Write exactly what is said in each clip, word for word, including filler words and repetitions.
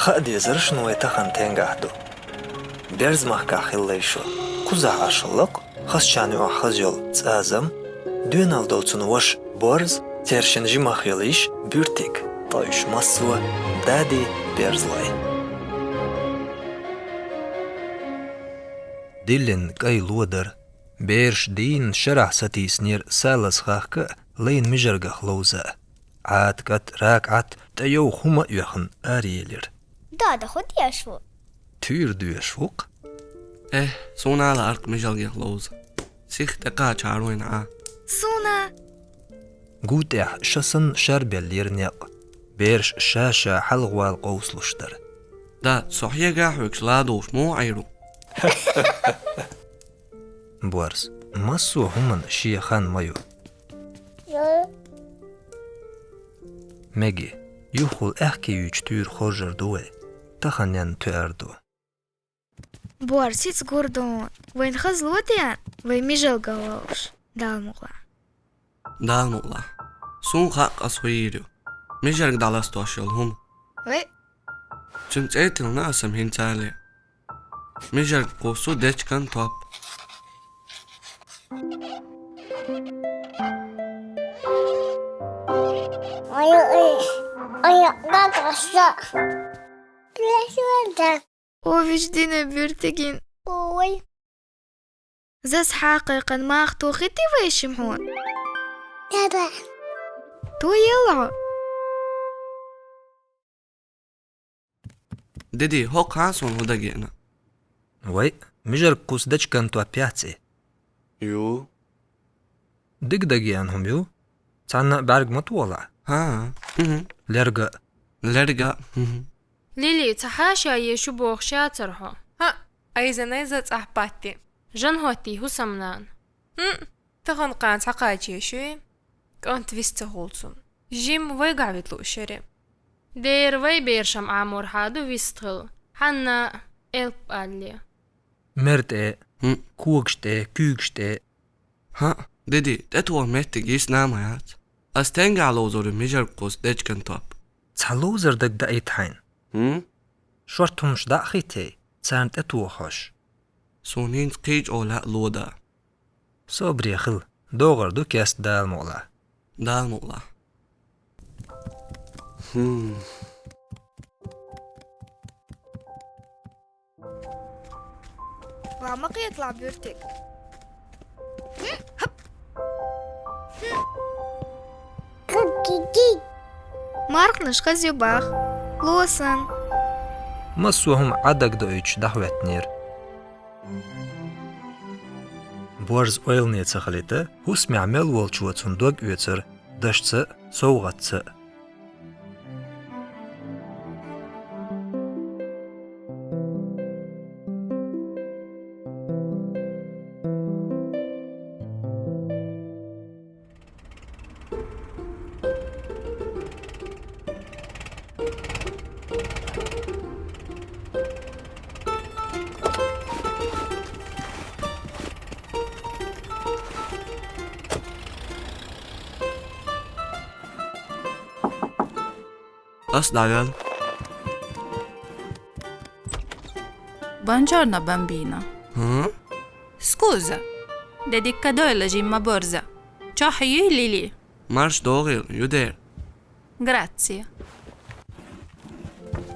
Кхы а дезараш вай тахан тенгахь ду. Берзмахкахь хилла шо. Кхузахь Ӏаш лакха, хазачарна юкъахь хаза йолу ЦӀазам, доьналла долу цуьнан ваша Борз, церан шина жимах йолу йиша Буьртиг, ткъа уьш массо а дади берзалой. Диллина кӀай ло дара. Бераш дийнна шарахь сатийсинера салаз хахка а, лайна мижаргах ловза. Ӏата кӀат, рака Ӏат, тӀейовха хӀума а оьхна, араелира. Дада, хӀун деш ву? Туьйра доьшуш ву-кх. Э, суна ала аркъа мижаргех ловза. Сих тӀекхача хьаруйна Ӏа. Суна! Гу тӀехь ша санна шарбеллера некъ. Бераш ша-ша хьалхавала къовсалуш дара. Да, со хьегахь вуьгуш ладугӀуш муха Ӏийр ву? Борз, массо а хӀуманна шен хан ма ю. Меги, юххул аьхке юьйчу туьйра хоржар ду вай. Таханнен тоьар ду. Борз, сица гур ду, вайна хаза ло деана, вай мижаргах ловзуш, Дала мукълахь. Дала мукълахь. Суна хаьа ас хӀун йийр ю. Мижарг дӀаластош йолу хӀума. Вай. Цуьнан цӀе тиллина аса хӀинца а ле. Мижарг кхуссу дечиган топ. Ой, ой, ой, как красиво. Красиво, да. О, виждине Буьртигин. Ой. Зас хьакхайкхина мах тохийти вай шимхьон? Да-да. Тоелла хьо. Диди, хӀокху хьан суна хӀун дагеана? Вай, мижарг кхуссу дечиган топ яц и? Ю. Дика дагеана хӀума ю. Цхьанна а бӀаьрг ма тохалахь. ХӀан-хӀа. ХӀун-хӀун. Лерга а. Лерга а. ХӀун-хӀун. Лили, цхьа хьаша еш ю бохуш яцара хьо? ХӀаъ, айза-найза цӀахь патти. Жан хӀоттий хӀусамнана. ХӀун, тахана кхана цхьа кхача еш юй? КӀант вист ца хуьлу цунна. Жимма вайгахь вита лууш яра. Дера вай берашна Ӏамор хьаду вист хила. Хьанна а элп алле. Мер тӀе, хӀун? Когаш тӀе, куьйгаш тӀе. ХӀаъ, Диди, тӀетоха меттиг йисна а ма яц. Ас стенгахь ловзур ю мижарг кхуссу дечиган топ? Цхьа ловзар дага даийта хьайна. ХӀун? Шорта хӀуманаш дӀа а хӀиттий, царна тӀетоха хьожуш. Суна хӀинца кхин а чӀогӀа лаьа ло дан. Собаре хила, догӀур ду кеста Дала мукълахь. Дала мукълахь. ХӀм. Ва ма кхеталахь, Буьртиг. Марханаш хаза ю боху. Ло сан. Массо а хӀума Ӏа дагадоуьйтуш дӀахӀоьттинера. Борз ойлане ца хилийта, хӀусамехь мел волчо цунна дог оьцура, дашца а, совгӀатца а. Ас дӀавелла. Buongiorno, bambino. ХӀун? Scusa, де дикка дойла жимма борза. Чохь юй, Лили? Марш догӀийла, ю дера. Grazie.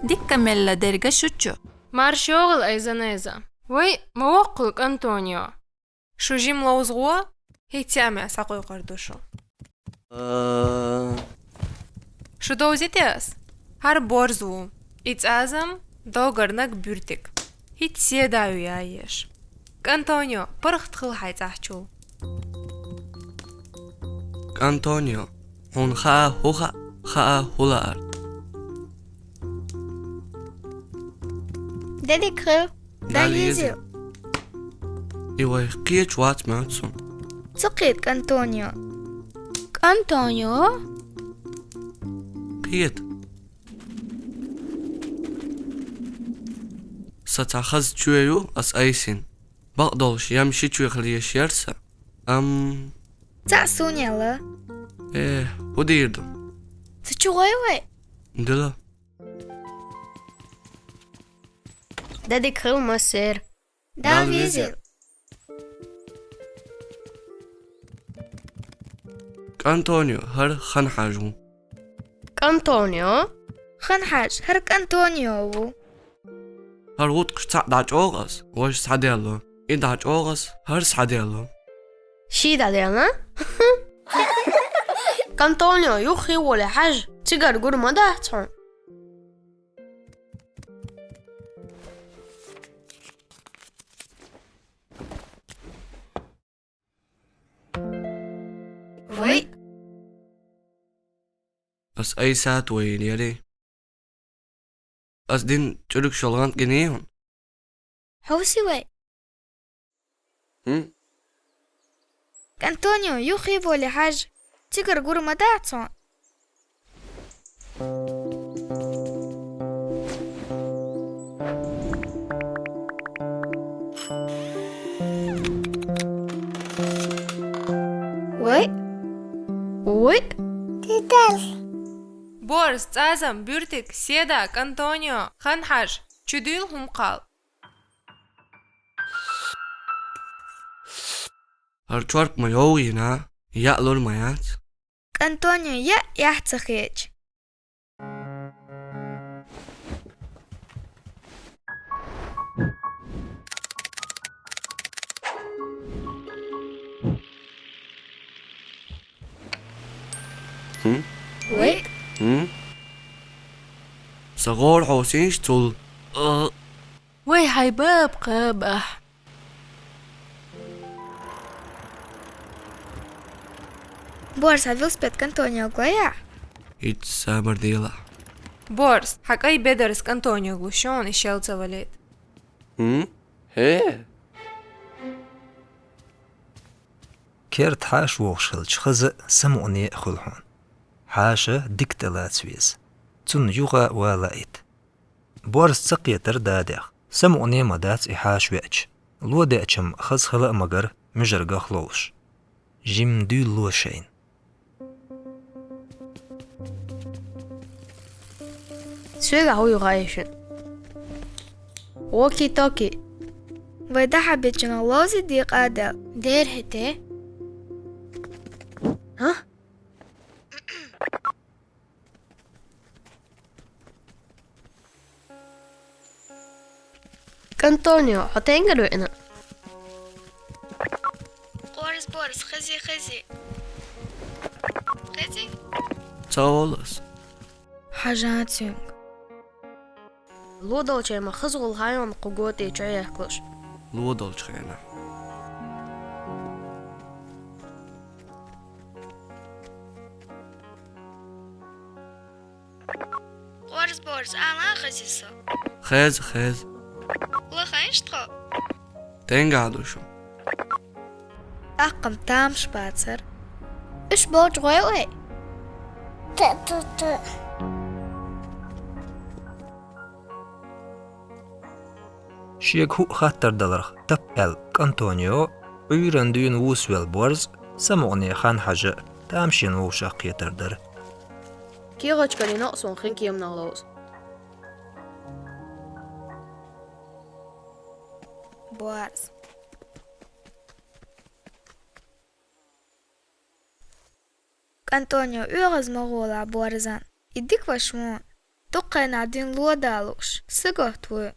Дикка мелла дерга шучу. Марш йогӀийла, айза-найза. Вай, ма воккхула, КӀантонио. Шу жимма ловза гӀо? ХӀинца а мел схьакхойкхур ду шу. Э. Шу довзийти ас? ХӀара Борз ву. И ЦӀазам, догӀурниг Буьртиг. ХӀинца седа ю яеш. КӀантонио, паргӀат хила хьайн цӀахь чул. КӀантонио, хьуна хаа хӀун хаьа, хаа хӀун лаар. Де дика хила. Дала везийла. И вай кхеча вац моьтту суна. Ца кхета, КӀантонио. КӀантонио? Кхета. Сан цхьа хаза чоь ю ас айсина. Бакъдолуш ям ши чоь хила еш яра сан. Ам. Цхьаъ суна яла. Э, хӀун дийр ду? Ца чу гӀой вай? Дила. Де дика хийла массеран. Дала везийла. КӀантонио, хӀара Ханхьажа ву. КӀантонио? Ханхьажа, хӀара КӀантонио ву. ХӀара гӀутакхаш цхьаъ дӀачӀоагӀа аз, важа схьаделла. И дӀачӀоагӀа аз, хӀара схьаделла. Ший дӀаделла? КӀантонио, юххе воле хьажа, цигара гур ма дац хьона. Вай! Аз Айсат вайна яри. Аз дин чӀуьрг шолгӀант гинийон. Хьовси вай. Хм? КӀантонио, юххе воле хьажа, цигара гур ма дац хьона. Вай. Вай. Тидал. Борз, ЦӀазам, Буьртиг, Седа, КӀантонио, Ханхьажа, чудуьйла хӀума кхалла. ХӀара чорпа ма йовгӀийна, яа лур ма яц. КӀантонио яа эхь ца хеташ. Хм? Вай. Хм? Са гӀора хьовсийша цул. Вай, хьай баба кхаба ахь. Борз, хьан велосипед КӀантониога лайя? ХӀинца сабар делахь. Борз, хьан кӀай бедарс КӀантониога луш, шоана и шел ца валийта. Хм? ХӀе? Керда хьаша вогӀуш хилча, хаза а, самукъане а хуьлу хьуна. Хьаша дика тӀелаца веза. Цунна юха а вала а ита. Борз ца кхетара дадех. Самукъане а ма дац и хьаша веача. Ло деача-м хаза хила а магара, мижаргах ловзуш. Жимма дуьйла ло шайна. Соьгахь вуй вай шуьга? Воки-токи. Вай дӀахьабечунах ловзий декъа а даьлла? Дера хӀета. ХӀа? КӀантонио, хьо тӀенгара веана? Къорас, Борас, хези, хези. Хези? Ца волу ас. Хьажа цуьнга. Ло долчу хенахь ма хаза гӀуллакх хьайна кху готӀе чу яьккхалуш. Ло долчу хенахь. Къорас, Борас, ала хези со. Хеза, хеза. Лаханаш тхо. ТӀенгахь ду шу. Аккхам тамаш бацара. Уьш болчу гӀой вай? Та-та-та. Шега хӀуъа хаттар даларх тап аьлла КӀантонио, Ӏуьйранна дуьйна вусавелла Борз, самукъане Ханхьажа, тамашийна вовшах кхетар дара. КехатӀа кхаллина а суна хин кеманах ловза. Борз. КӀантонио, оьгӀаз ма гӀолахь Борзан. И дика ваша ву. Дукха хенахь дина ло далуш, сагатта вуй.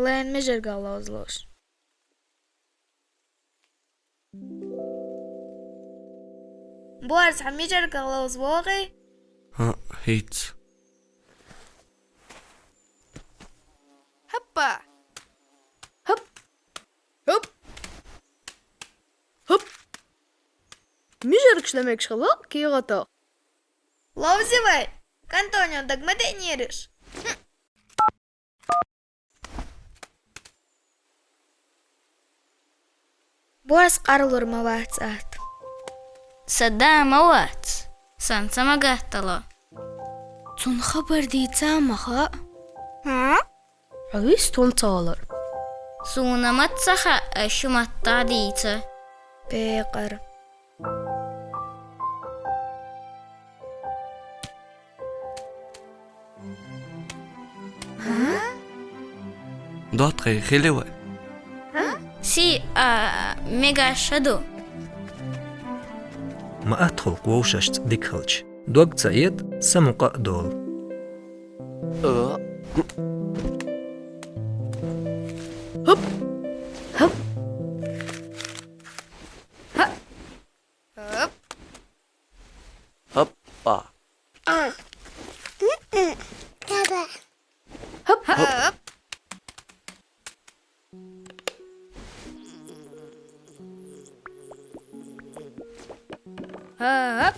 Лайна мижаргах ловзалуш. Борз, хьан мижаргах ловза вогӀий? ХӀаъ, хӀинца. ХӀаппа! ХӀап! ХӀап! ХӀап! Мижаргаш дан мегаш хилла кехатах. Ловзи вай! КӀантонио, дага ма деънера уьш. Борз, къарлур ма вац атта. Сан да ма вац, сан ца ма гаттало. Цунна хабар дийца ма хаьа. ХӀа? Хьо вист хӀунда ца гӀолура? Суна ма ца хаьа, шу маттахь дийца. Пекъар. ХӀа? ДоттагӀий, хили вай. Си, а, мегаш ду. Ма атта хул-кх вовшашца дика хилча. Дог ца эта, самукъа а долу. Хоп! Хоп! Хоп! Хоппа! Хоп! Хоп! Хоп! А?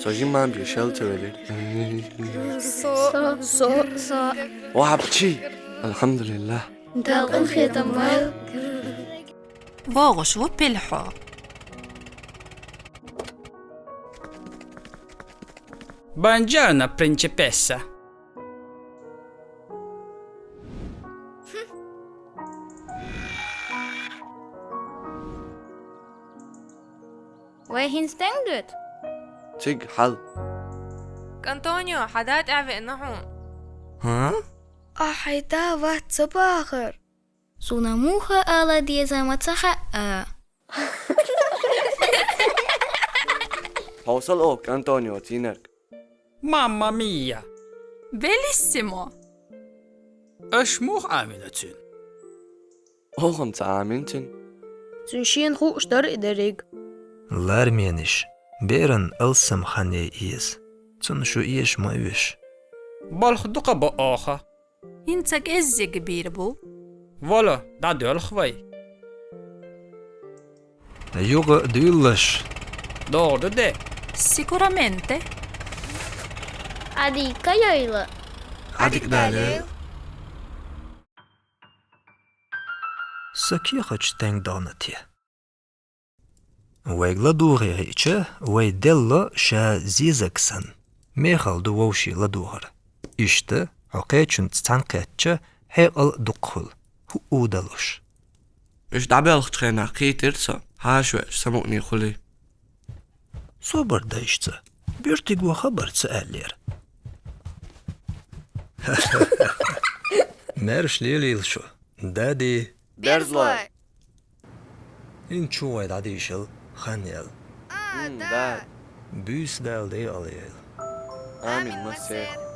Со жимма бен шел ца велира. Со, со, со. Вапчи! Алхьамдулиллах. Дала къинхетам бойла. ВогӀуш ву пилхьо. Buongiorno, principessa. Вай хӀинца стенга доьду? Цига хьал. Антонио, хьан да тӀаьхьа веана хьуна. ХӀа? Ахьа, хьайн да вац ца бахар. Суна муха ала деза ма ца хаьа. Хьовсал оха, Антонио, цӀийнарг. Мамма мия! Белиссимо! Аша муха Ӏамийна цуьнан? Оха-м ца Ӏамийна цуьнан. Цуьнан шена хууш дара и дерриг. Ларменаш, беран алсам хан яй иза. Цунна шу эша ма оьшу. Болх дукха бо оха. ХӀинца кӀеззиг бийр бу. Вала, дӀадоьлху вай. Юха а дуьйлалаш. ДогӀу ду де. Сикураменте. Ӏадика йойла. Ӏадика далийла. Сан кехаташ стенга дахана те? Вайга ладугӀе хиъча, вай делла ша зезаг санна. Мехала ду вовшийн ладугӀар. Иштта, хьо кхечуьнца цхьаьна кхетча, хьекъал дукха хуьлу, хӀуъу далуш. Уьш дӀабоьлхучу хенахь кхийтира со, хьаша веъча самукъане хуьлий. Собар дай шуьца, буьртиг ван хабар ца аьллера. Маьрша лелийла шу, дади. Берзалой! ХӀинца чу вай дӀадийшал хан яьлла. А, да. Буьйса Дала декъала йойла. Амин, массеран.